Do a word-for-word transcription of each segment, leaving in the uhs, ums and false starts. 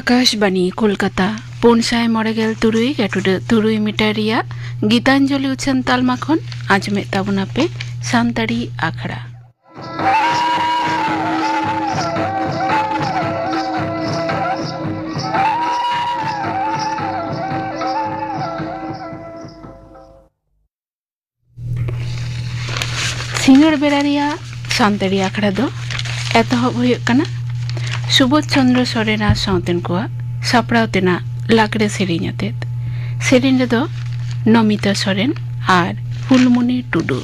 ᱟᱠᱟᱥᱵᱟᱱᱤ ᱠᱳᱞᱠᱟᱛᱟ, ᱯᱩᱱ ᱥᱟᱭ ᱢᱚᱬᱮ ᱜᱮᱞ ᱛᱩᱨᱩᱭ ᱜᱮᱴᱩᱰᱟᱹ ᱛᱩᱨᱩᱭ ᱢᱤᱴᱟᱨ ᱨᱮᱭᱟᱜ ᱜᱤᱛᱟᱧᱡᱚᱞᱤ ᱩᱪᱷᱟᱹᱱ ᱛᱟᱞᱢᱟ ᱠᱷᱚᱱ ᱟᱸᱡᱚᱢᱮᱫ ᱛᱟᱵᱚᱱᱟᱯᱮ ᱥᱟᱱᱛᱟᱲᱤ ᱟᱠᱷᱲᱟ᱾ ᱥᱤᱸᱜᱟᱹᱲ ᱵᱮᱲᱟ ᱨᱮᱭᱟᱜ ᱥᱟᱱᱛᱟᱲᱤ ᱟᱠᱷᱲᱟ ᱫᱚ ᱮᱛᱚᱦᱚᱵ ᱦᱩᱭᱩᱜ ᱠᱟᱱᱟ ᱥᱩᱵᱳᱫᱷ ᱪᱚᱸᱫᱽᱨᱚ ᱥᱚᱨᱮᱱ ᱟᱨ ᱥᱟᱶᱛᱮᱱ ᱠᱚᱣᱟᱜ ᱥᱟᱯᱲᱟᱣ ᱛᱮᱱᱟᱜ ᱞᱟᱜᱽᱲᱮ ᱥᱮᱨᱮᱧ ᱟᱛᱮᱫ᱾ ᱥᱮᱨᱮᱧ ᱨᱮᱫᱚ ᱱᱚᱢᱤᱛᱟ ᱥᱚᱨᱮᱱ ᱟᱨ ᱯᱷᱩᱞᱢᱩᱱᱤ ᱴᱩᱰᱩ᱾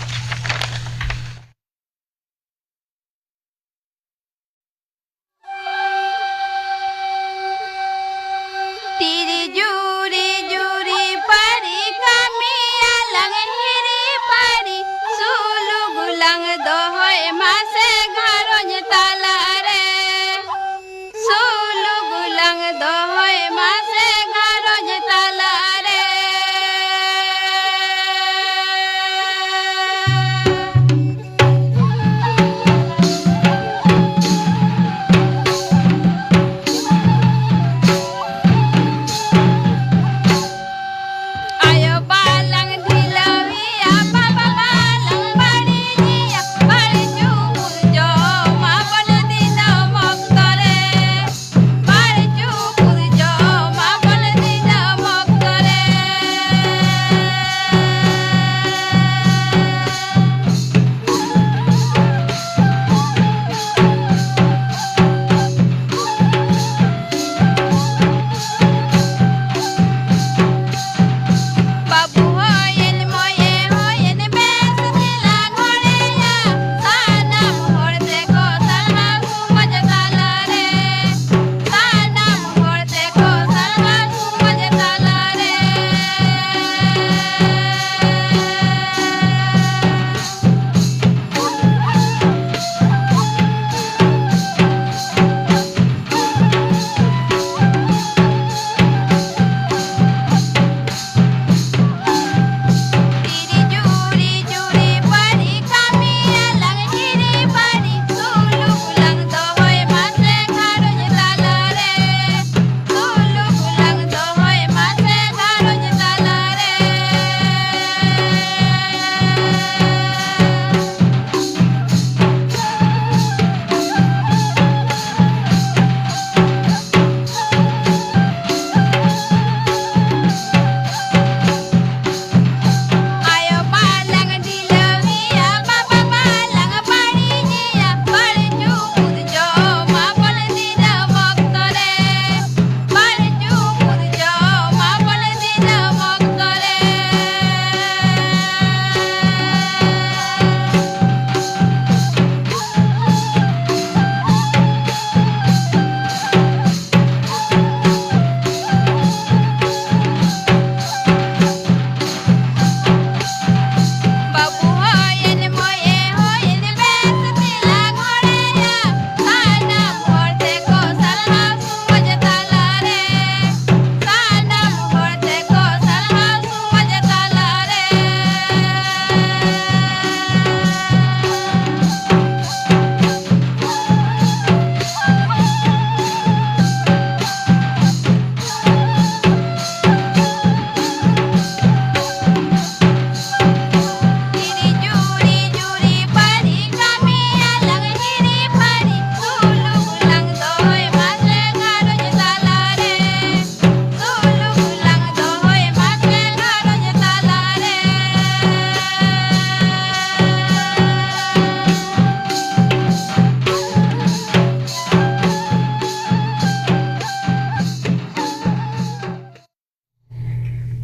ᱛᱤᱨᱤ ᱡᱩᱨᱤ ᱡᱩᱨᱤ ᱯᱟᱹᱨᱤ ᱠᱟᱹᱢᱤᱭᱟ ᱞᱟᱝ ᱦᱤᱨᱤ ᱯᱟᱹᱨᱤ, ᱥᱩᱞᱩᱠ ᱞᱟᱝ ᱫᱚᱦᱚᱭ ᱢᱟᱥᱮ ᱜᱷᱟᱨᱚᱸᱡᱽ ᱛᱟᱞᱟᱨᱮ᱾ ᱥᱩᱞᱩᱠ ᱞᱟᱝ ᱫᱚᱦᱚᱭ ᱢᱟᱥᱮ ᱜᱷᱟᱨᱚᱸᱡᱽ ᱛᱟᱞᱟᱨᱮ᱾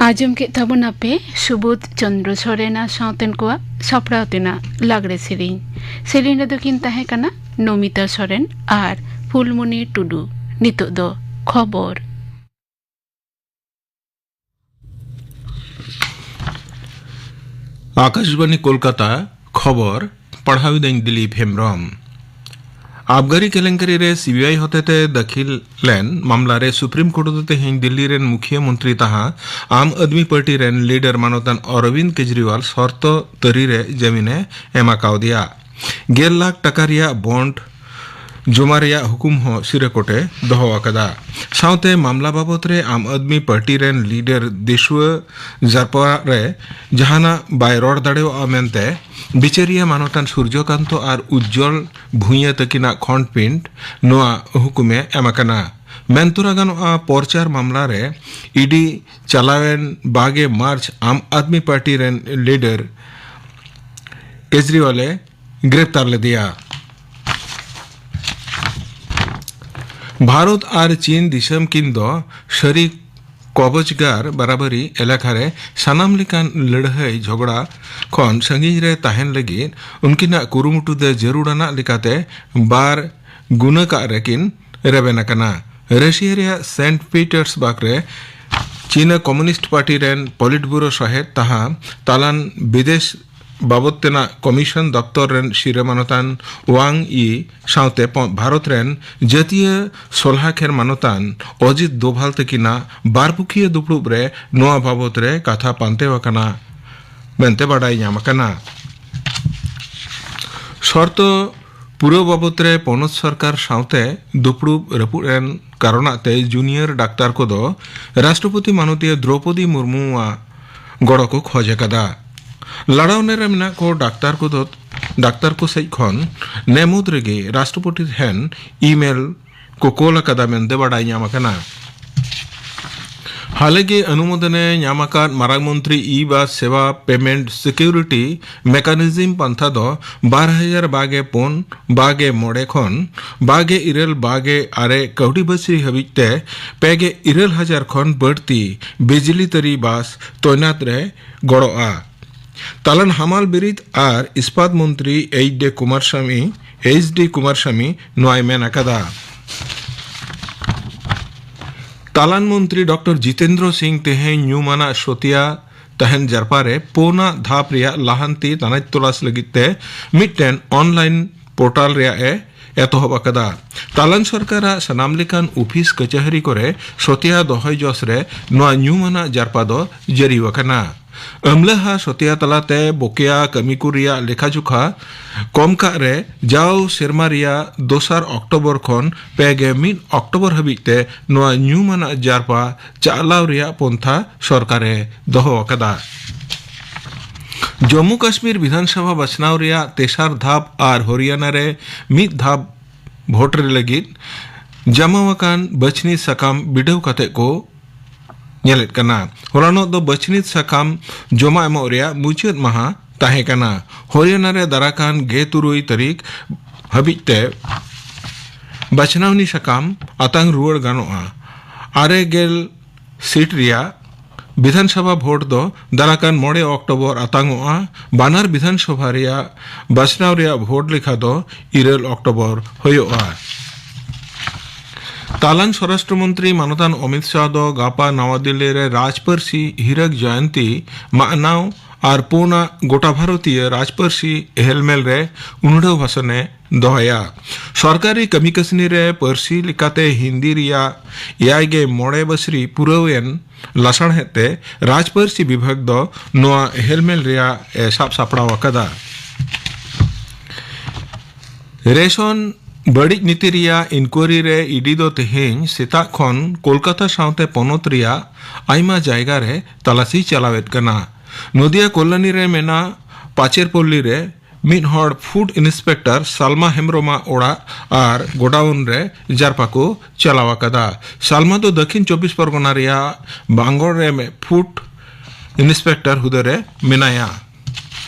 ᱟᱸᱡᱚᱢ ᱠᱮᱫ ᱛᱟᱵᱚᱱᱟᱯᱮ ᱥᱩᱵᱳᱫᱷ ᱪᱚᱱᱫᱨᱚ ᱥᱚᱨᱮᱱᱟᱜ ᱥᱟᱶᱛᱮᱱ ᱠᱚᱣᱟᱜ ᱥᱟᱯᱲᱟᱣ ᱛᱮᱱᱟᱜ ᱞᱟᱜᱽᱲᱮ ᱥᱮᱨᱮᱧ᱾ ᱥᱮᱨᱮᱧ ᱨᱮᱫᱚ ᱠᱤᱱ ᱛᱟᱦᱮᱸ ᱠᱟᱱᱟ ᱱᱚᱢᱤᱛᱟ ᱥᱚᱨᱮᱱ ᱟᱨ ᱯᱷᱩᱞᱢᱩᱱᱤ ᱴᱩᱰᱩ᱾ ᱱᱤᱛᱚᱜ ᱫᱚ ᱠᱷᱚᱵᱚᱨ᱾ ᱟᱠᱟᱥᱵᱟᱱᱤ ᱠᱳᱞᱠᱟᱛᱟ, ᱠᱷᱚᱵᱚᱨ ᱯᱟᱲᱦᱟᱣᱤᱫᱟᱹᱧ ᱫᱤᱞᱤᱯ ᱦᱮᱢᱵᱨᱚᱢ᱾ ᱟᱵᱜᱟᱨᱤ ᱠᱮᱞᱮᱝᱠᱟᱨᱤ ᱨᱮ ᱥᱤᱵᱤᱟᱭ ᱦᱚᱛᱮᱛᱮ ᱫᱟᱹᱠᱷᱤᱞ ᱞᱮᱱ ᱢᱟᱢᱞᱟ ᱨᱮ ᱥᱩᱯᱨᱤᱢ ᱠᱳᱨᱴ ᱫᱚ ᱛᱮᱦᱮᱧ ᱫᱤᱞᱞᱤ ᱨᱮᱱ ᱢᱩᱠᱷᱤᱭᱟᱹ ᱢᱚᱱᱛᱨᱤ ᱛᱟᱦᱟᱸ ᱟᱢ ᱟᱫᱢᱤ ᱯᱟᱨᱴᱤ ᱨᱮᱱ ᱞᱤᱰᱟᱨ ᱢᱟᱱᱚᱛᱟᱱ ᱚᱨᱚᱵᱤᱱᱫ ᱠᱮᱡᱨᱤᱣᱟᱞ ᱥᱚᱨᱛᱚ ᱛᱟᱹᱨᱤ ᱨᱮ ᱡᱟᱹᱢᱤᱱᱮ ᱮᱢ ᱟᱠᱟᱣᱫᱮᱭᱟ᱾ ᱜᱮᱞ ᱞᱟᱠᱷ ᱴᱟᱠᱟ ᱨᱮᱭᱟᱜ ᱵᱚᱱᱰ ᱡᱚᱢᱟ ᱨᱮᱭᱟᱜ ᱦᱩᱠᱩᱢ ᱦᱚᱸ ᱥᱤᱨᱟᱹ ᱠᱳᱨᱴ ᱮ ᱫᱚᱦᱚ ᱟᱠᱟᱫᱟ᱾ ᱥᱟᱶᱛᱮ ᱢᱟᱢᱞᱟ ᱵᱟᱵᱚᱛ ᱨᱮ ᱟᱢ ᱟᱫᱢᱤ ᱯᱟᱨᱴᱤ ᱨᱮᱱ ᱞᱤᱰᱟᱨ ᱫᱤᱥᱩᱣᱟᱹ ᱡᱟᱨᱯᱟ ᱨᱮ ᱡᱟᱦᱟᱱᱟᱜ ᱵᱟᱭ ᱨᱚᱲ ᱫᱟᱲᱮᱭᱟᱜᱼᱟ ᱢᱮᱱᱛᱮ ᱵᱤᱪᱟᱹᱨᱤᱭᱟᱹ ᱢᱟᱱᱚᱛᱟᱱ ᱥᱩᱨᱡᱚᱠᱟᱱᱛᱚ ᱟᱨ ᱩᱡᱡᱚᱞ ᱵᱷᱩᱸᱭᱟᱹ ᱛᱟᱹᱠᱤᱱᱟᱜ ᱠᱷᱚᱸᱰᱯᱤᱸᱰ ᱱᱚᱣᱟ ᱦᱩᱠᱩᱢᱮ ᱮᱢ ᱟᱠᱟᱱᱟ᱾ ᱢᱮᱱ ᱛᱚᱨᱟ ᱜᱟᱱᱚᱜᱼᱟ, ᱯᱚᱨᱪᱟᱨ ᱢᱟᱢᱞᱟ ᱨᱮ ᱤᱰᱤ ᱪᱟᱞᱟᱣᱮᱱ ᱵᱟᱜᱮ ᱢᱟᱨᱪ ᱟᱢ ᱟᱫᱢᱤ ᱯᱟᱨᱴᱤ ᱨᱮᱱ ᱞᱤᱰᱟᱨ ᱠᱮᱡᱨᱤᱣᱟᱞᱮ ᱜᱨᱮᱯᱛᱟᱨ ᱞᱮᱫᱮᱭᱟ᱾ ᱵᱷᱟᱨᱚᱛ ᱟᱨ ᱪᱤᱱ ᱫᱤᱥᱚᱢ ᱠᱤᱱ ᱫᱚ ᱥᱟᱹᱨᱤ ᱠᱚᱵᱚᱡᱽᱜᱟᱨ ᱵᱟᱨᱟᱵᱟᱨᱤ ᱮᱞᱟᱠᱟ ᱨᱮ ᱥᱟᱱᱟᱢ ᱞᱮᱠᱟᱱ ᱞᱟᱹᱲᱦᱟᱹᱭ ᱡᱷᱚᱜᱽᱲᱟ ᱠᱷᱚᱱ ᱥᱟᱺᱜᱤᱧ ᱨᱮ ᱛᱟᱦᱮᱱ ᱞᱟᱹᱜᱤᱫ ᱩᱱᱠᱤᱱᱟᱜ ᱠᱩᱨᱩᱢᱩᱴᱩ ᱫᱚ ᱡᱟᱹᱨᱩᱲᱟᱱᱟᱜ ᱞᱮᱠᱟᱛᱮ ᱵᱟᱨ ᱜᱩᱱᱟᱹ ᱠᱟᱜ ᱨᱮᱠᱤᱱ ᱨᱮᱵᱮᱱ ᱟᱠᱟᱱᱟ᱾ ᱨᱟᱥᱤᱭᱟ ᱨᱮᱭᱟᱜ ᱥᱮᱱᱴ ᱯᱤᱴᱟᱨᱥᱵᱟᱨᱜ ᱨᱮ ᱪᱤᱱᱟ ᱠᱚᱢᱩᱱᱤᱥᱴ ᱯᱟᱨᱴᱤ ᱨᱮᱱ ᱯᱚᱞᱤᱴ ᱵᱩᱨᱳ ᱥᱚᱦᱮᱫ ᱛᱟᱦᱟᱸ ᱛᱟᱞᱟᱱ ᱵᱤᱫᱮᱥ ᱵᱟᱵᱚᱫ ᱛᱮᱱᱟᱜ ᱠᱚᱢᱤᱥᱚᱱ ᱫᱚᱯᱛᱚᱨ ᱨᱮᱱ ᱥᱤᱨᱟᱹ ᱢᱟᱱᱚᱛᱟᱱ ᱣᱟᱝ ᱭᱤ ᱥᱟᱶᱛᱮ ᱯᱚ-, ᱵᱷᱟᱨᱚᱛ ᱨᱮᱱ ᱡᱟᱹᱛᱤᱭᱟᱹ ᱥᱚᱞᱦᱟᱠᱮᱨ ᱢᱟᱱᱚᱛᱟᱱ ᱚᱡᱤᱛ ᱫᱳᱵᱷᱟᱞ ᱛᱟᱹᱠᱤᱱᱟᱜ ᱵᱟᱨᱯᱩᱠᱷᱤᱭᱟᱹ ᱫᱩᱯᱲᱩᱵ ᱨᱮ ᱱᱚᱣᱟ ᱵᱟᱵᱚᱛ ᱨᱮ ᱠᱟᱛᱷᱟ ᱯᱟᱱᱛᱮ ᱟᱠᱟᱱᱟ ᱢᱮᱱᱛᱮ ᱵᱟᱰᱟᱭ ᱧᱟᱢ ᱟᱠᱟᱱᱟ᱾ ᱥᱚᱨᱛᱚ ᱯᱩᱨᱟᱹᱣ ᱵᱟᱵᱚᱛ ᱨᱮ ᱯᱚᱱᱚᱛ ᱥᱚᱨᱠᱟᱨ ᱥᱟᱶᱛᱮ ᱫᱩᱯᱲᱩᱵ ᱨᱟᱹᱯᱩᱫ ᱮᱱ ᱠᱟᱨᱚᱱᱟᱜ ᱛᱮ ᱡᱩᱱᱤᱭᱚᱨ ᱰᱟᱠᱛᱟᱨ ᱠᱚᱫᱚ ᱨᱟᱥᱴᱨᱚᱯᱚᱛᱤ ᱢᱟᱱᱚᱛᱤᱭᱟᱹ ᱫᱨᱚᱣᱯᱚᱫᱤ ᱢᱩᱨᱢᱩᱣᱟᱜ ᱜᱚᱲᱚ ᱠᱚ ᱠᱷᱚᱡ ᱟᱠᱟᱫᱟ᱾ ᱞᱟᱲᱟᱣᱱᱮ ᱨᱮ ᱢᱮᱱᱟᱜ ᱠᱚ ᱰᱟᱠᱛᱟᱨ ᱠᱚᱫᱚ, ᱰᱟᱠᱛᱟᱨ ᱠᱚ ᱥᱮᱡ ᱠᱷᱚᱱ ᱱᱮ ᱢᱩᱫᱽ ᱨᱮᱜᱮ ᱨᱟᱥᱴᱨᱚᱯᱚᱛᱤ ᱴᱷᱮᱱ ᱤᱢᱮᱞ ᱠᱚ ᱠᱳᱞ ᱟᱠᱟᱫᱟ ᱢᱮᱱᱛᱮ ᱵᱟᱰᱟᱭ ᱧᱟᱢ ᱟᱠᱟᱱᱟ᱾ ᱦᱟᱞᱮ ᱜᱮ ᱚᱱᱩᱢᱳᱫᱚᱱ ᱮ ᱧᱟᱢ ᱟᱠᱟᱫ ᱢᱟᱨᱟᱝ ᱢᱚᱱᱛᱨᱤ ᱤ ᱵᱟᱥ ᱥᱮᱵᱟ ᱯᱮᱢᱮᱱᱴ ᱥᱤᱠᱤᱭᱩᱨᱤᱴᱤ ᱢᱮᱠᱟᱱᱤᱡᱢ ᱯᱟᱱᱛᱷᱟ ᱫᱚ ᱵᱟᱨ ᱦᱟᱡᱟᱨ ᱵᱟᱜᱮ ᱯᱩᱱ ᱵᱟᱜᱮ ᱢᱚᱬᱮ ᱠᱷᱚᱱ ᱵᱟᱜᱮ ᱤᱨᱟᱹᱞ ᱵᱟᱜᱮ ᱟᱨᱮ ᱠᱟᱹᱣᱰᱤ ᱵᱟᱹᱥᱨᱤ ᱦᱟᱹᱵᱤᱡ ᱛᱮ ᱯᱮ ᱜᱮ ᱤᱨᱟᱹᱞ ᱦᱟᱡᱟᱨ ᱠᱷᱚᱱ ᱵᱟᱹᱲᱛᱤ ᱵᱤᱡᱽᱞᱤ ᱛᱟᱹᱨᱤ ᱵᱟᱥ ᱛᱚᱭᱱᱟᱛ ᱨᱮ ᱜᱚᱲᱚᱜᱼᱟ᱾ ᱛᱟᱞᱟᱱ ᱦᱟᱢᱟᱞ ᱵᱤᱨᱤᱫ ᱟᱨ ᱤᱥᱯᱟᱛ ᱢᱚᱱᱛᱨᱤ ᱮᱭᱤᱪ ᱰᱤ ᱠᱩᱢᱟᱨ ᱥᱟᱢᱤ, ᱮᱭᱤᱪ ᱰᱤ ᱠᱩᱢᱟᱨ ᱥᱟᱢᱤ ᱱᱚᱣᱟᱭ ᱢᱮᱱ ᱟᱠᱟᱫᱟ᱾ ᱛᱟᱞᱟᱱ ᱢᱚᱱᱛᱨᱤ ᱰᱚᱠᱴᱚᱨ ᱡᱤᱛᱮᱱᱫᱨᱚ ᱥᱤᱝ ᱛᱮᱦᱮᱧ ᱧᱩᱢᱟᱱᱟᱜ ᱥᱚᱛᱤᱭᱟ ᱛᱟᱦᱮᱱ ᱡᱟᱨᱯᱟ ᱨᱮ ᱯᱩᱱᱟᱜ ᱫᱷᱟᱯ ᱨᱮᱭᱟᱜ ᱞᱟᱦᱟᱱᱛᱤ ᱛᱟᱱᱟᱪ ᱛᱚᱞᱟᱥ ᱞᱟᱹᱜᱤᱫ ᱛᱮ ᱢᱤᱫᱴᱮᱱ ᱚᱱᱞᱟᱭᱤᱱ ᱯᱳᱨᱴᱟᱞ ᱨᱮᱭᱟᱜ ᱮ ᱮᱛᱚᱦᱚᱵ ᱟᱠᱟᱫᱟ᱾ ᱛᱟᱞᱟᱱ ᱥᱚᱨᱠᱟᱨᱟᱜ ᱥᱟᱱᱟᱢ ᱞᱮᱠᱟᱱ ᱚᱯᱷᱤᱥ ᱠᱟᱪᱟᱦᱟᱹᱨᱤ ᱠᱚᱨᱮ ᱥᱚᱛᱤᱭᱟ ᱫᱚᱦᱚᱭ ᱡᱚᱥ ᱨᱮ ᱱᱚᱣᱟ ᱧᱩᱢᱟᱱᱟᱜ ᱡᱟᱨᱯᱟ ᱫᱚ ᱡᱟᱹᱨᱤ ᱟᱠᱟᱱᱟ᱾ ᱟᱹᱢᱞᱟᱹᱦᱟ ᱥᱚᱛᱤᱭᱟ ᱛᱟᱞᱟᱛᱮ ᱵᱚᱠᱮᱭᱟ ᱠᱟᱹᱢᱤ ᱠᱚ ᱨᱮᱭᱟᱜ ᱞᱮᱠᱷᱟ ᱡᱚᱠᱷᱟ ᱠᱚᱢ ᱠᱟᱜ ᱨᱮ ᱡᱟᱣ ᱥᱮᱨᱢᱟ ᱨᱮᱭᱟᱜ ᱫᱚᱥᱟᱨ ᱚᱠᱴᱳᱵᱚᱨ ᱠᱷᱚᱱ ᱯᱮ ᱜᱮ ᱢᱤᱫ ᱚᱠᱴᱳᱵᱚᱨ ᱦᱟᱹᱵᱤᱡ ᱛᱮ ᱱᱚᱣᱟ ᱧᱩᱢᱟᱱᱟᱜ ᱡᱟᱨᱯᱟ ᱪᱟᱪᱞᱟᱣ ᱨᱮᱭᱟᱜ ᱯᱚᱱᱛᱷᱟ ᱥᱚᱨᱠᱟᱨ ᱮ ᱫᱚᱦᱚ ᱟᱠᱟᱫᱟ᱾ ᱡᱚᱢᱢᱩ ᱠᱟᱥᱢᱤᱨ ᱵᱤᱫᱷᱟᱱᱥᱚᱵᱷᱟ ᱵᱟᱪᱷᱱᱟᱣ ᱨᱮᱭᱟᱜ ᱛᱮᱥᱟᱨ ᱫᱷᱟᱯ ᱟᱨ ᱦᱚᱨᱤᱭᱟᱱᱟ ᱨᱮ ᱢᱤᱫ ᱫᱷᱟᱯ ᱵᱷᱳᱴ ᱨᱮ ᱞᱟᱹᱜᱤᱫ ᱡᱟᱢᱟ ᱟᱠᱟᱱ ᱵᱟᱪᱷᱱᱤ ᱥᱟᱠᱟᱢ ᱵᱤᱰᱟᱹᱣ ᱠᱟᱛᱮ ᱠᱚ ᱧᱮᱞᱮᱫ ᱠᱟᱱᱟ᱾ ᱦᱚᱞᱟᱱᱚᱜ ᱫᱚ ᱵᱟᱪᱷᱱᱤ ᱥᱟᱠᱟᱢ ᱡᱚᱢᱟ ᱮᱢᱚᱜ ᱨᱮᱭᱟᱜ ᱢᱩᱪᱟᱹᱫ ᱢᱟᱦᱟ ᱛᱟᱦᱮᱸ ᱠᱟᱱᱟ᱾ ᱦᱚᱨᱤᱭᱟᱱᱟ ᱨᱮ ᱫᱟᱨᱟᱠᱟᱱ ᱜᱮᱞ ᱛᱩᱨᱩᱭ ᱛᱟᱹᱨᱤᱠᱷ ᱦᱟᱹᱵᱤᱡ ᱛᱮ ᱵᱟᱪᱷᱱᱟᱣᱱᱤ ᱥᱟᱠᱟᱢ ᱟᱛᱟᱝ ᱨᱩᱣᱟᱹᱲ ᱜᱟᱱᱚᱜᱼᱟ᱾ ᱟᱨᱮ ᱜᱮᱞ ᱥᱤᱴ ᱨᱮᱭᱟᱜ ᱵᱤᱫᱷᱟᱱᱥᱚᱵᱷᱟ ᱵᱷᱳᱴ ᱫᱚ ᱫᱟᱨᱟᱠᱟᱱ ᱢᱚᱬᱮ ᱚᱠᱴᱳᱵᱚᱨ ᱟᱛᱟᱝᱚᱜᱼᱟ᱾ ᱵᱟᱱᱟᱨ ᱵᱤᱫᱷᱟᱱᱥᱚᱵᱷᱟ ᱨᱮᱭᱟᱜ ᱵᱟᱪᱷᱱᱟᱣ ᱨᱮᱭᱟᱜ ᱵᱷᱳᱴ ᱞᱮᱠᱷᱟ ᱫᱚ ᱤᱨᱟᱹᱞ ᱚᱠᱴᱳᱵᱚᱨ ᱦᱩᱭᱩᱜᱼᱟ᱾ ᱛᱟᱞᱟᱱ ᱥᱚᱨᱟᱥᱴᱨᱚ ᱢᱚᱱᱛᱨᱤ ᱢᱟᱱᱚᱛᱟᱱ ᱚᱢᱤᱛ ᱥᱟᱦ ᱫᱚ ᱜᱟᱯᱟ ᱱᱟᱣᱟ ᱫᱤᱞᱞᱤ ᱨᱮ ᱨᱟᱡᱽᱯᱟᱹᱨᱥᱤ ᱦᱤᱨᱟᱹᱠ ᱡᱚᱭᱚᱱᱛᱤ ᱢᱟᱱᱟᱣ ᱟᱨ ᱯᱩᱱᱟᱜ ᱜᱚᱴᱟ ᱵᱷᱟᱨᱚᱛᱤᱭᱟᱹ ᱨᱟᱡᱽᱯᱟᱹᱨᱥᱤ ᱦᱮᱞᱢᱮᱞ ᱨᱮ ᱩᱱᱩᱰᱷᱟᱹᱣ ᱵᱷᱟᱥᱚᱱ ᱮ ᱫᱚᱦᱚᱭᱟ᱾ ᱥᱚᱨᱠᱟᱨᱤ ᱠᱟᱹᱢᱤ ᱠᱟᱹᱥᱱᱤ ᱨᱮ ᱯᱟᱹᱨᱥᱤ ᱞᱮᱠᱟᱛᱮ ᱦᱤᱱᱫᱤ ᱨᱮᱭᱟᱜ ᱮᱭᱟᱭ ᱜᱮ ᱢᱚᱬᱮ ᱵᱟᱹᱥᱨᱤ ᱯᱩᱨᱟᱹᱣᱮᱱ ᱞᱟᱥᱟᱲᱦᱮᱫ ᱛᱮ ᱨᱟᱡᱽᱯᱟᱹᱨᱥᱤ ᱵᱤᱵᱷᱟᱜᱽ ᱫᱚ ᱱᱚᱣᱟ ᱦᱮᱞᱢᱮᱞ ᱨᱮᱭᱟᱜ ᱮ ᱥᱟᱵ ᱥᱟᱯᱲᱟᱣ ᱟᱠᱟᱫᱟ᱾ ᱨᱮᱥᱚᱱ ᱵᱟᱹᱲᱤᱡ ᱱᱤᱛᱤ ᱨᱮᱭᱟᱜ ᱤᱱᱠᱩᱭᱟᱨᱤ ᱨᱮ ᱤᱰᱤ ᱫᱚ ᱛᱮᱦᱮᱧ ᱥᱮᱛᱟᱜ ᱠᱷᱚᱱ ᱠᱳᱞᱠᱟᱛᱟ ᱥᱟᱶᱛᱮ ᱯᱚᱱᱚᱛ ᱨᱮᱭᱟᱜ ᱟᱭᱢᱟ ᱡᱟᱭᱜᱟ ᱨᱮ ᱛᱟᱞᱟᱥᱤ ᱪᱟᱞᱟᱣᱮᱫ ᱠᱟᱱᱟ᱾ ᱱᱚᱫᱤᱭᱟ ᱠᱚᱞᱞᱟᱱᱤ ᱨᱮ ᱢᱮᱱᱟᱜ ᱯᱟᱪᱮᱨᱯᱚᱞᱞᱤ ᱨᱮ ᱢᱤᱫ ᱦᱚᱲ ᱯᱷᱩᱰ ᱤᱱᱥᱯᱮᱠᱴᱚᱨ ᱥᱟᱞᱢᱟ ᱦᱮᱢᱵᱨᱚᱢᱟᱜ ᱚᱲᱟᱜ ᱟᱨ ᱜᱳᱰᱟᱣᱩᱱ ᱨᱮ ᱡᱟᱨᱯᱟ ᱠᱚ ᱪᱟᱞᱟᱣ ᱟᱠᱟᱫᱟ᱾ ᱥᱟᱞᱢᱟ ᱫᱚ ᱫᱟᱹᱠᱷᱤᱱ ᱪᱚᱵᱵᱤᱥ ᱯᱚᱨᱜᱚᱱᱟ ᱨᱮᱭᱟᱜ ᱵᱟᱝᱜᱚᱲ ᱨᱮ ᱢᱤᱫ ᱯᱷᱩᱰ ᱤᱱᱥᱯᱮᱠᱴᱚᱨ ᱦᱩᱫᱟᱹ ᱨᱮ ᱢᱮᱱᱟᱭᱟ᱾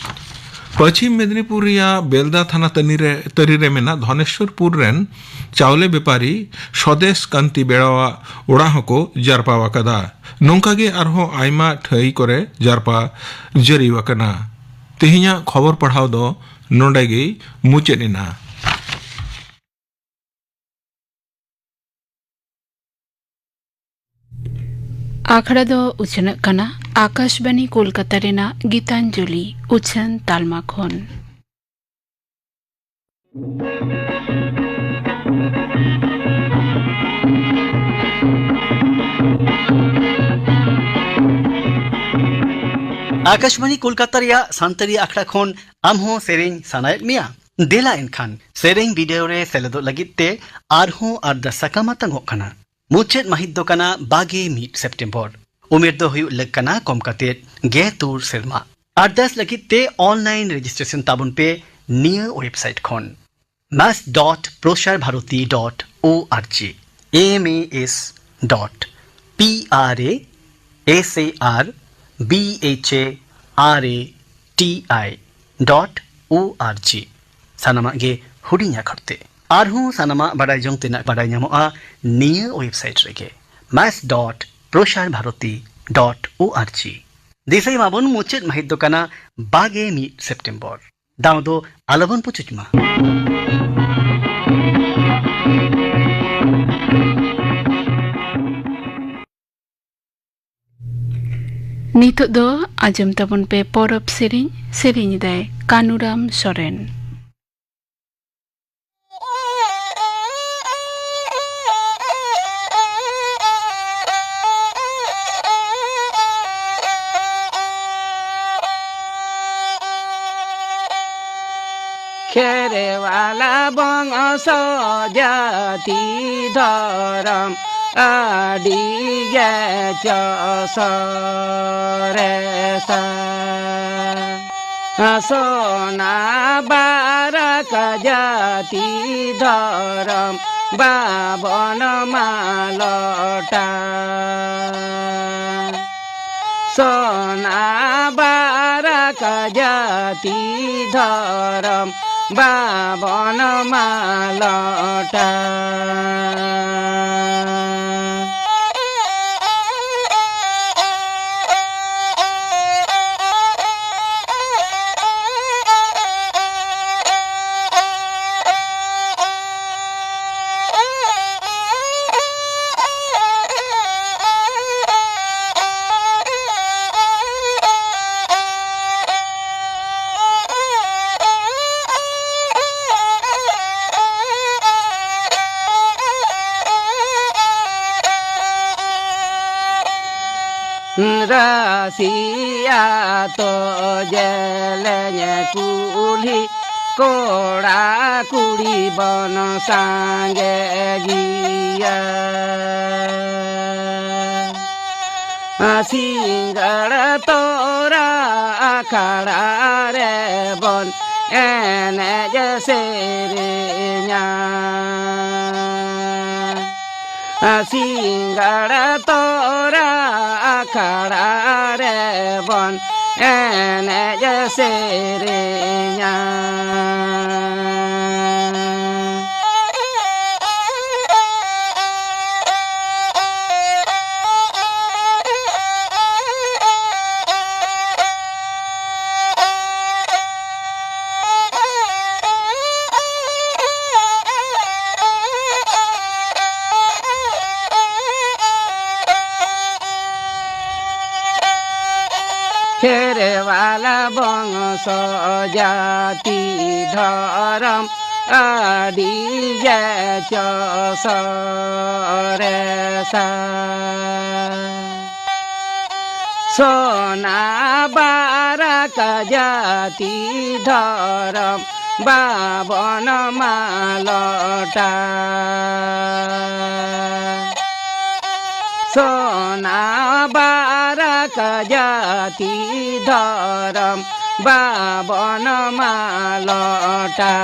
ᱯᱚᱪᱷᱤᱢ ᱢᱮᱫᱽᱱᱤᱯᱩᱨ ᱨᱮᱭᱟᱜ ᱵᱮᱞᱫᱟ ᱛᱷᱟᱱᱟ ᱛᱟᱹᱱᱤ ᱨᱮ, ᱛᱟᱹᱨᱤ ᱨᱮ ᱢᱮᱱᱟᱜ ᱫᱷᱚᱱᱮᱥᱣᱚᱨᱯᱩᱨ ᱨᱮᱱ ᱪᱟᱣᱞᱮ ᱵᱮᱯᱟᱨᱤ ᱥᱚᱫᱮᱥ ᱠᱟᱱᱛᱤ ᱵᱮᱲᱟᱣᱟᱜ ᱚᱲᱟᱜ ᱦᱚᱸᱠᱚ ᱡᱟᱨᱯᱟ ᱟᱠᱟᱫᱟ᱾ ᱱᱚᱝᱠᱟ ᱜᱮ ᱟᱨᱦᱚᱸ ᱟᱭᱢᱟ ᱴᱷᱟᱹᱭ ᱠᱚᱨᱮ ᱡᱟᱨᱯᱟ ᱡᱟᱹᱨᱤ ᱟᱠᱟᱱᱟ᱾ ᱛᱮᱦᱮᱧᱟᱜ ᱠᱷᱚᱵᱚᱨ ᱯᱟᱲᱦᱟᱣ ᱫᱚ ᱱᱚᱰᱮ ᱜᱮ ᱢᱩᱪᱟᱹᱫ ᱮᱱᱟ᱾ ᱟᱠᱷᱲᱟ ᱫᱚ ᱩᱪᱷᱟᱹᱱᱚᱜ ᱠᱟᱱᱟ ᱟᱠᱟᱥᱵᱟᱱᱤ ᱠᱳᱞᱠᱟᱛᱟ ᱨᱮᱱᱟᱜ ᱜᱤᱛᱟᱧᱡᱚᱞᱤ ᱩᱪᱷᱟᱹᱱ ᱛᱟᱞᱢᱟ ᱠᱷᱚᱱ᱾ ᱟᱠᱟᱥᱵᱟᱱᱤ ᱠᱳᱞᱠᱟᱛᱟ ᱨᱮᱭᱟᱜ ᱥᱟᱱᱛᱟᱲᱤ ᱟᱠᱷᱲᱟ ᱠᱷᱚᱱ ᱟᱢ ᱦᱚᱸ ᱥᱮᱨᱮᱧ ᱥᱟᱱᱟᱭᱮᱫ ᱢᱮᱭᱟ? ᱫᱮᱞᱟ ᱮᱱᱠᱷᱟᱱ ᱥᱮᱨᱮᱧ ᱵᱤᱰᱟᱹᱣ ᱨᱮ ᱥᱮᱞᱮᱫᱚᱜ ᱞᱟᱹᱜᱤᱫ ᱛᱮ ᱟᱨᱦᱚᱸ ᱟᱨᱫᱟᱥ ᱥᱟᱠᱟᱢ ᱟᱛᱟᱝᱚᱜ ᱠᱟᱱᱟ᱾ ᱢᱩᱪᱟᱹᱫ ᱢᱟᱹᱦᱤᱛ ᱫᱚ ᱠᱟᱱᱟ ᱵᱟᱜᱮ ᱢᱤᱫ ᱥᱮᱯᱴᱮᱢᱵᱚᱨ᱾ ᱩᱢᱮᱨ ᱫᱚ ᱦᱩᱭᱩᱜ ᱞᱟᱹᱠ ᱠᱟᱱᱟ ᱠᱚᱢ ᱠᱟᱛᱮ ᱜᱮ ᱛᱩᱨ ᱥᱮᱨᱢᱟ᱾ ᱟᱨᱫᱟᱥ ᱞᱟᱹᱜᱤᱫ ᱛᱮ ᱚᱱᱞᱟᱭᱤᱱ ᱨᱮᱡᱤᱥᱴᱨᱮᱥᱚᱱ ᱛᱟᱵᱚᱱ ᱯᱮ ᱱᱤᱭᱟᱹ ᱳᱭᱮᱵᱥᱟᱭᱤᱴ ᱠᱷᱚᱱ, mass dot Prasar Bharati dot O R G, M A S dot P R A S A R B H A R A T I dot O R G. ᱥᱟᱱᱟᱢᱟᱜ ᱜᱮ ᱦᱩᱰᱤᱧ ᱟᱠᱷᱚᱨ ᱛᱮ᱾ ᱟᱨᱦᱚᱸ ᱥᱟᱱᱟᱢᱟᱜ ᱵᱟᱰᱟᱭ ᱡᱚᱝ ᱛᱮᱱᱟᱜ ᱵᱟᱰᱟᱭ ᱧᱟᱢᱚᱜᱼᱟ ᱱᱤᱭᱟᱹ ᱳᱭᱮᱵᱥᱟᱭᱤᱴ ᱨᱮᱜᱮ, ᱢᱟᱥ dot Prasar Bharati dot O R ᱡᱤ᱾ ᱫᱤᱥᱟᱹᱭ ᱢᱟᱵᱚᱱ, ᱢᱩᱪᱟᱹᱫ ᱢᱟᱹᱦᱤᱛ ᱫᱚ ᱠᱟᱱᱟ ᱵᱟᱜᱮ ᱢᱤᱫ ᱥᱮᱯᱴᱮᱢᱵᱚᱨ᱾ ᱫᱟᱣ ᱫᱚ ᱟᱞᱚᱵᱚᱱ ᱯᱩᱪᱩᱡ ᱢᱟ᱾ ᱱᱤᱛᱚᱜ ᱫᱚ ᱟᱸᱡᱚᱢ ᱛᱟᱵᱚᱱ ᱯᱮ ᱯᱚᱨᱚᱵᱽ ᱥᱮᱨᱮᱧ᱾ ᱥᱮᱨᱮᱧ ᱮᱫᱟᱭ ᱠᱟᱱᱩᱨᱟᱢ ᱥᱚᱨᱮᱱ᱾ ᱠᱷᱮᱨᱣᱟᱞᱟ ᱵᱚᱝᱥᱚ ᱡᱟᱹᱛᱤ ᱫᱷᱚᱨᱚᱢ ᱟᱹᱰᱤ ᱜᱮ ᱪᱚ ᱥᱚᱨᱮᱥᱟ᱾ ᱥᱚᱱᱟ ᱵᱟᱨᱟᱠ ᱡᱟᱹᱛᱤ ᱫᱷᱚᱨᱚᱢ ᱵᱟᱵᱚᱱ ᱢᱟᱞᱚᱴᱟ᱾ ᱥᱚᱱᱟ ᱵᱟᱨᱟᱠ ᱡᱟᱹᱛᱤ ᱫᱷᱚᱨᱚᱢ ᱵᱟᱵᱚᱱ ᱢᱟᱞᱚᱴᱟ᱾ ᱨᱟᱥᱤᱭᱟ ᱛᱚ ᱡᱮᱞᱮᱧ ᱠᱩᱞᱦᱤ, ᱠᱚᱲᱟ ᱠᱩᱲᱤ ᱵᱚᱱ ᱥᱟᱸᱜᱮ ᱜᱮᱭᱟ᱾ ᱥᱤᱸᱜᱟᱹᱲ ᱛᱚᱨᱟ ᱟᱠᱷᱲᱟ ᱨᱮᱵᱚᱱ ᱮᱱᱮᱡ ᱥᱮᱨᱮᱧᱟ᱾ ᱥᱤᱸᱜᱟᱲ ᱛᱚᱨᱟ ᱟᱠᱷᱲᱟ ᱨᱮᱵᱚᱱ ᱮᱱᱮᱡ ᱥᱮᱨᱮᱧᱟ᱾ ᱠᱷᱮᱨᱣᱟᱞ ᱵᱚᱝᱥᱚ ᱡᱟᱹᱛᱤ ᱫᱷᱚᱨᱚᱢ ᱟᱹᱰᱤ ᱜᱮ ᱪᱚ ᱥᱚᱨᱮᱥᱟ᱾ ᱥᱚᱱᱟ ᱵᱟᱨᱟᱠ ᱡᱟᱹᱛᱤ ᱫᱷᱚᱨᱚᱢ ᱵᱟᱵᱚᱱ ᱢᱟᱞᱚᱴᱟ᱾ ᱥᱚᱱᱟ ᱵᱟᱨᱟᱠ ᱡᱟᱹᱛᱤ ᱫᱷᱚᱨᱚᱢ ᱵᱟᱵᱚᱱ ᱢᱟᱞᱚᱴᱟ᱾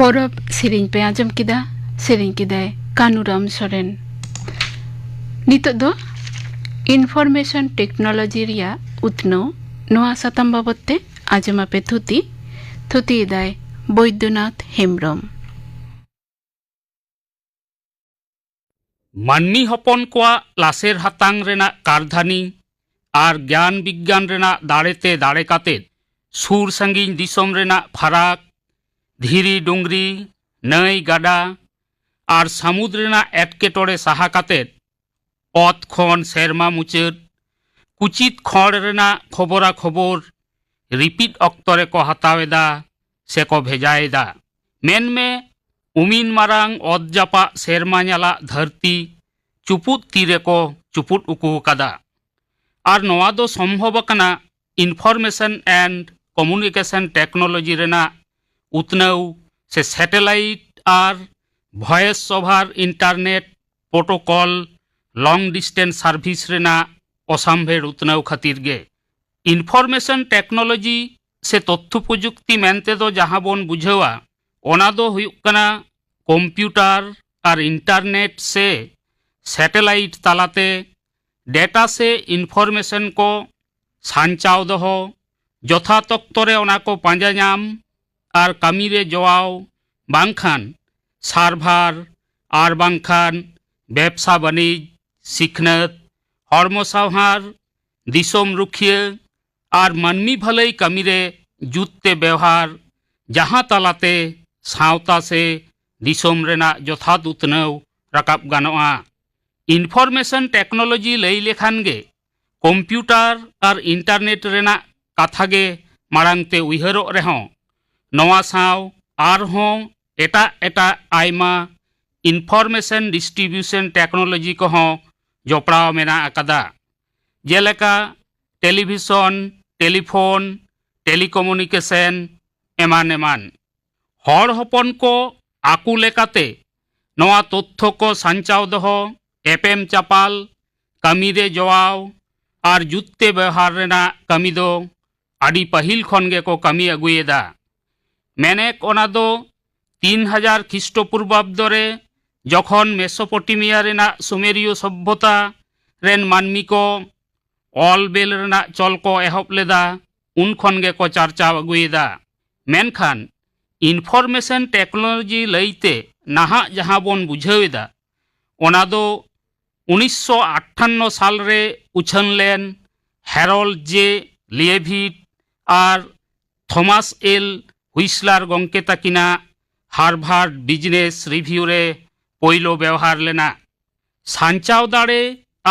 ᱯᱚᱨᱚᱵᱽ ᱥᱮᱨᱮᱧ ᱯᱮ ᱟᱸᱡᱚᱢ ᱠᱮᱫᱟ᱾ ᱥᱮᱨᱮᱧ ᱠᱮᱫᱟᱭ ᱠᱟᱹᱱᱩᱨᱟᱢ ᱥᱚᱨᱮᱱ᱾ ᱱᱤᱛᱚᱜ ᱫᱚ ᱤᱱᱯᱷᱚᱨᱢᱮᱥᱚᱱ ᱴᱮᱠᱱᱳᱞᱚᱡᱤ ᱨᱮᱭᱟᱜ ᱩᱛᱱᱟᱹᱣ, ᱱᱚᱣᱟ ᱥᱟᱛᱟᱢ ᱵᱟᱵᱚᱛ ᱛᱮ ᱟᱸᱡᱚᱢ ᱟᱯᱮ ᱛᱷᱩᱛᱤ᱾ ᱛᱷᱩᱛᱤᱭᱮᱫᱟᱭ ᱵᱳᱭᱫᱚᱱᱟᱛᱷ ᱦᱮᱢᱵᱽᱨᱚᱢ᱾ ᱢᱟᱹᱱᱢᱤ ᱦᱚᱯᱚᱱ ᱠᱚᱣᱟᱜ ᱞᱟᱥᱮᱨ ᱦᱟᱛᱟᱝ ᱨᱮᱱᱟᱜ ᱠᱟᱨᱫᱷᱟᱹᱱᱤ ᱟᱨ ᱜᱮᱭᱟᱱ ᱵᱤᱜᱽᱜᱟᱱ ᱨᱮᱱᱟᱜ ᱫᱟᱲᱮ ᱛᱮ ᱫᱟᱲᱮ ᱠᱟᱛᱮ, ᱥᱩᱨ ᱥᱟᱺᱜᱤᱧ ᱫᱤᱥᱚᱢ ᱨᱮᱱᱟᱜ ᱯᱷᱟᱨᱟᱠ, ᱫᱷᱤᱨᱤ ᱰᱩᱝᱨᱤ, ᱱᱟᱹᱭ ᱜᱟᱰᱟ ᱟᱨ ᱥᱟᱹᱢᱩᱫ ᱨᱮᱱᱟᱜ ᱮᱴᱠᱮᱴᱚᱬᱮ ᱥᱟᱦᱟ ᱠᱟᱛᱮ, ᱚᱛ ᱠᱷᱚᱱ ᱥᱮᱨᱢᱟ ᱢᱩᱪᱟᱹᱫ, ᱠᱩᱪᱤᱛ ᱠᱷᱚᱸᱰ ᱨᱮᱱᱟᱜ ᱠᱷᱚᱵᱚᱨᱟ ᱠᱷᱚᱵᱚᱨ ᱨᱤᱯᱤᱴ ᱚᱠᱛᱚ ᱨᱮᱠᱚ ᱦᱟᱛᱟᱣ ᱮᱫᱟ ᱥᱮ ᱠᱚ ᱵᱷᱮᱡᱟᱭᱮᱫᱟ᱾ ᱢᱮᱱᱢᱮ, ᱩᱢᱤᱱ ᱢᱟᱨᱟᱝ ᱚᱛ ᱡᱟᱯᱟᱜ ᱥᱮᱨᱢᱟ ᱧᱟᱞᱟᱜ ᱫᱷᱟᱹᱨᱛᱤ ᱪᱩᱯᱩᱫ ᱛᱤ ᱨᱮᱠᱚ ᱪᱩᱯᱩᱫ ᱩᱠᱩ ᱟᱠᱟᱫᱟ᱾ ᱟᱨ ᱱᱚᱣᱟ ᱫᱚ ᱥᱚᱢᱵᱷᱚᱵ ᱟᱠᱟᱱᱟ Information and Communication Technology ᱨᱮᱱᱟᱜ ᱩᱛᱱᱟᱹᱣ ᱥᱮ satellite ᱟᱨ voice over internet protocol long distance service ᱨᱮᱱᱟᱜ ᱚᱥᱟᱢᱵᱷᱮᱲ ᱩᱛᱱᱟᱹᱣ ᱠᱷᱟᱹᱛᱤᱨ ᱜᱮ᱾ Information Technology ᱥᱮ ᱛᱚᱛᱛᱷᱚ ᱯᱨᱚᱡᱩᱠᱛᱤ ᱢᱮᱱᱛᱮ ᱫᱚ ᱡᱟᱦᱟᱸ ᱵᱚᱱ ᱵᱩᱡᱷᱟᱹᱣᱟ, ᱚᱱᱟ ᱫᱚ ᱦᱩᱭᱩᱜ ᱠᱟᱱᱟ ᱠᱚᱢᱯᱤᱭᱩᱴᱟᱨ ᱟᱨ ᱤᱱᱴᱟᱨᱱᱮᱴ ᱥᱮ ᱥᱮᱴᱮᱞᱟᱭᱤᱴ ᱛᱟᱞᱟᱛᱮ ᱰᱮᱴᱟ ᱥᱮ ᱤᱱᱯᱷᱚᱨᱢᱮᱥᱚᱱ ᱠᱚ ᱥᱟᱧᱪᱟᱣ ᱫᱚᱦᱚ, ᱡᱚᱛᱷᱟᱛ ᱚᱠᱛᱚ ᱨᱮ ᱚᱱᱟ ᱠᱚ ᱯᱟᱸᱡᱟ ᱧᱟᱢ ᱟᱨ ᱠᱟᱹᱢᱤ ᱨᱮ ᱡᱚᱣᱟᱣ, ᱵᱟᱝᱠᱷᱟᱱ ᱥᱟᱨᱵᱷᱟᱨ ᱟᱨ ᱵᱟᱝᱠᱷᱟᱱ ᱵᱮᱵᱽᱥᱟ ᱵᱟᱹᱱᱤᱡᱽ, ᱥᱤᱠᱷᱱᱟᱹᱛ, ᱦᱚᱲᱢᱚ ᱥᱟᱶᱦᱟᱨ, ᱫᱤᱥᱚᱢ ᱨᱩᱠᱷᱤᱭᱟᱹ ᱟᱨ ᱢᱟᱹᱱᱢᱤ ᱵᱷᱟᱹᱞᱟᱹᱭ ᱠᱟᱹᱢᱤ ᱨᱮ ᱡᱩᱛ ᱛᱮ ᱵᱮᱣᱦᱟᱨ, ᱡᱟᱦᱟᱸ ᱛᱟᱞᱟᱛᱮ ᱥᱟᱶᱛᱟ ᱥᱮ ᱫᱤᱥᱚᱢ ᱨᱮᱱᱟᱜ ᱡᱚᱛᱷᱟᱛ ᱩᱛᱱᱟᱹᱣ ᱨᱟᱠᱟᱵ ᱜᱟᱱᱚᱜᱼᱟ᱾ Information Technology ᱞᱟᱹᱭ ᱞᱮᱠᱷᱟᱱ ᱜᱮ ᱠᱚᱢᱯᱤᱭᱩᱴᱟᱨ ᱟᱨ ᱤᱱᱴᱟᱨᱱᱮᱴ ᱨᱮᱱᱟᱜ ᱠᱟᱛᱷᱟ ᱜᱮ ᱢᱟᱲᱟᱝ ᱛᱮ ᱩᱭᱦᱟᱹᱨᱚᱜ ᱨᱮᱦᱚᱸ, ᱱᱚᱣᱟ ᱥᱟᱶ ᱟᱨᱦᱚᱸ ᱮᱴᱟᱜ ᱮᱴᱟᱜ ᱟᱭᱢᱟ information distribution technology ᱠᱚᱦᱚᱸ ᱡᱚᱯᱲᱟᱣ ᱢᱮᱱᱟᱜ ᱟᱠᱟᱫᱟ, ᱡᱮᱞᱮᱠᱟ ᱴᱮᱞᱤᱵᱷᱤᱥᱚᱱ, ᱴᱮᱞᱤᱯᱷᱳᱱ, ᱴᱮᱞᱤᱠᱚᱢᱩᱱᱤᱠᱮᱥᱚᱱ, ᱮᱢᱟᱱ ᱮᱢᱟᱱ᱾ ᱦᱚᱲ ᱦᱚᱯᱚᱱ ᱠᱚ ᱟᱠᱚ ᱞᱮᱠᱟᱛᱮ ᱱᱚᱣᱟ ᱛᱚᱛᱛᱷᱚ ᱠᱚ ᱥᱟᱧᱪᱟᱣ ᱫᱚᱦᱚ, ᱮᱯᱮᱢ ᱪᱟᱯᱟᱞ, ᱠᱟᱹᱢᱤ ᱨᱮ ᱡᱚᱣᱟᱣ ᱟᱨ ᱡᱩᱛ ᱛᱮ ᱵᱮᱣᱦᱟᱨ ᱨᱮᱱᱟᱜ ᱠᱟᱹᱢᱤ ᱫᱚ ᱟᱹᱰᱤ ᱯᱟᱹᱦᱤᱞ ᱠᱷᱚᱱ ᱜᱮᱠᱚ ᱠᱟᱹᱢᱤ ᱟᱹᱜᱩᱭᱮᱫᱟ᱾ ᱢᱮᱱᱮᱠ ᱚᱱᱟ ᱫᱚ ᱛᱤᱱ ᱦᱟᱡᱟᱨ ᱠᱷᱤᱥᱴᱚᱯᱩᱨᱵᱟᱵᱫᱚ ᱨᱮ ᱡᱚᱠᱷᱚᱱ ᱢᱮᱥᱳᱯᱚᱴᱮᱢᱤᱭᱟ ᱨᱮᱱᱟᱜ ᱥᱩᱢᱮᱨᱤᱭᱚ ᱥᱚᱵᱷᱚᱛᱟ ᱨᱮᱱ ᱢᱟᱹᱱᱢᱤ ᱠᱚ ᱚᱞ ᱵᱮᱞ ᱨᱮᱱᱟᱜ ᱪᱚᱞ ᱠᱚ ᱮᱦᱚᱵ ᱞᱮᱫᱟ, ᱩᱱ ᱠᱷᱚᱱ ᱜᱮᱠᱚ ᱪᱟᱨᱪᱟᱣ ᱟᱹᱜᱩᱭᱮᱫᱟ᱾ ᱢᱮᱱᱠᱷᱟᱱ information technology ᱞᱟᱹᱭᱛᱮ ᱱᱟᱦᱟᱜ ᱡᱟᱦᱟᱸ ᱵᱚᱱ ᱵᱩᱡᱷᱟᱹᱣ ᱮᱫᱟ, ᱚᱱᱟ ᱫᱚ ᱩᱱᱤᱥᱥᱚ ᱟᱴᱴᱷᱟᱱᱱᱚ ᱥᱟᱞ ᱨᱮ ᱩᱪᱷᱟᱹᱱ ᱞᱮᱱ ᱦᱮᱨᱚᱞᱰ ᱡᱮ ᱞᱤᱭᱮᱵᱷᱤᱴ ᱟᱨ ᱛᱷᱚᱢᱟᱥ ᱮᱞ ᱦᱩᱭᱥᱞᱟᱨ ᱜᱚᱢᱠᱮ ᱛᱟᱹᱠᱤᱱᱟᱜ ᱦᱟᱨᱵᱷᱟᱨᱰ ᱵᱤᱡᱽᱱᱮᱥ ᱨᱤᱵᱷᱤᱭᱩ ᱨᱮ ᱯᱳᱭᱞᱳ ᱵᱮᱣᱦᱟᱨ ᱞᱮᱱᱟ᱾ ᱥᱟᱧᱪᱟᱣ ᱫᱟᱲᱮ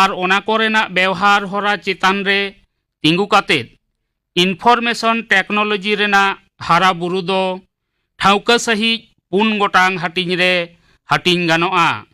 ᱟᱨ ᱚᱱᱟ ᱠᱚᱨᱮᱱᱟᱜ ᱵᱮᱣᱦᱟᱨ ᱦᱚᱨᱟ ᱪᱮᱛᱟᱱ ᱨᱮ ᱛᱤᱸᱜᱩ ᱠᱟᱛᱮ information technology ᱨᱮᱱᱟᱜ ᱦᱟᱨᱟ ᱵᱩᱨᱩ ᱫᱚ ᱴᱷᱟᱹᱣᱠᱟᱹ ᱥᱟᱹᱦᱤᱡ ᱯᱩᱱ ᱜᱚᱴᱟᱝ ᱦᱟᱹᱴᱤᱧ ᱨᱮ ᱦᱟᱹᱴᱤᱧ ᱜᱟᱱᱚᱜᱼᱟ᱾